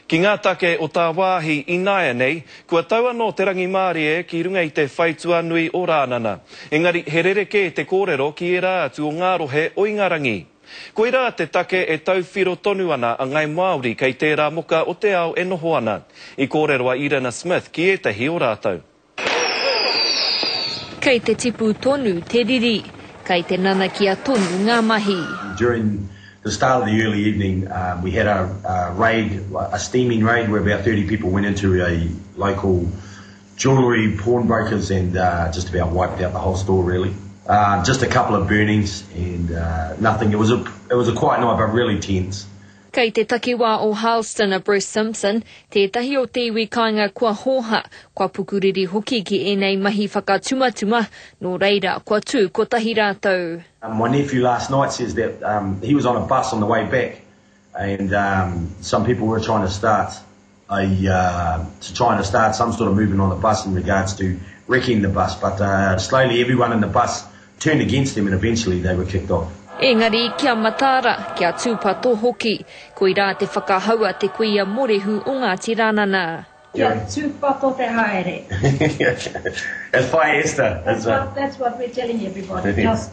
Ki ngā take o tāwāhi ināianei, kua tau anō te rangimārie ki runga i te whaitua nui o Rānana. Engari he rerekē te kōrero ki ērā atu o ngā rohe o Ingarangi. Koirā te take e tauwhiro tonu ana a Ngai Māori kei tērā moka o te ao e noho ana. I kōrero a Irina Smith ki ētahi o rātou. Kei te tipu tonu te riri, kei te nanakia tonu ngā mahi. During the start of the early evening we had a raid, a steaming raid where about 30 people went into a local jewellery pawnbrokers and just about wiped out the whole store really. Just a couple of burnings and nothing, it was a, it was a quiet night but really tense. Kei te takiwā o Harleston a Bruce Simpson, tētahi o te iwi kāinga kua hōha, kua pukuriri hoki ki ēnei mahi whakatumatuma, nō reira, kua tū kotahi rātou. My nephew last night says that he was on a bus on the way back and some people were trying to start a to trying to start some sort of movement on the bus in regards to wrecking the bus but slowly everyone in the bus turned against them and eventually they were kicked off. Engari, kia mataara, kia tūpato hoki. Koirā te whakahau a te kuia morehu o Ngāti Rānana. Kia tūpato te haere. It's whaea Esther. That's what, that's what we're telling everybody. Just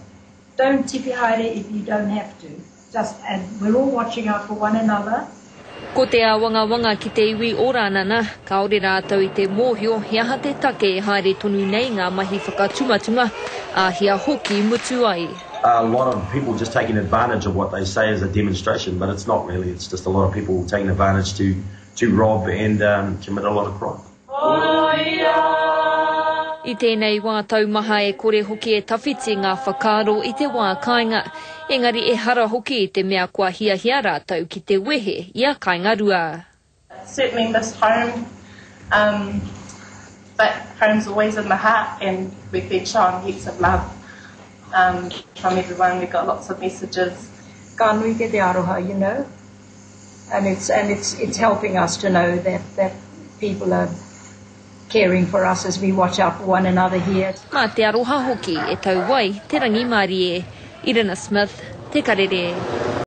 Don't tipi haere if you don't have to. Just and we're all watching out for one another. Ko te āwangawanga ki te iwi o Rānana, kāore rātou i te mōhio he aha te take e haere tonu nei ngā mahi whakatumatuma, ā, hea hoki mutu ai. A lot of people just taking advantage of what they say is a demonstration, but it's not really, it's just a lot of people taking advantage to to rob and commit a lot of crime. I tēnei wā taumaha e kore hoki e tawhiti ngā whakaaro i te wā kāinga, engari ehara hoki i te mea kua hiahia rātou ki te wehe i a Kāingarua. Certainly miss home, um, but home's always in the heart and we've been shown heaps of love um, from everyone, we've got lots of messages. Ka nui te te aroha, you know, and it's and it's it's helping us to know that that people are caring for us as we watch out for one another here. Mā te aroha hoki e tau ai te rangimārie. Irina Smith, Te Karere.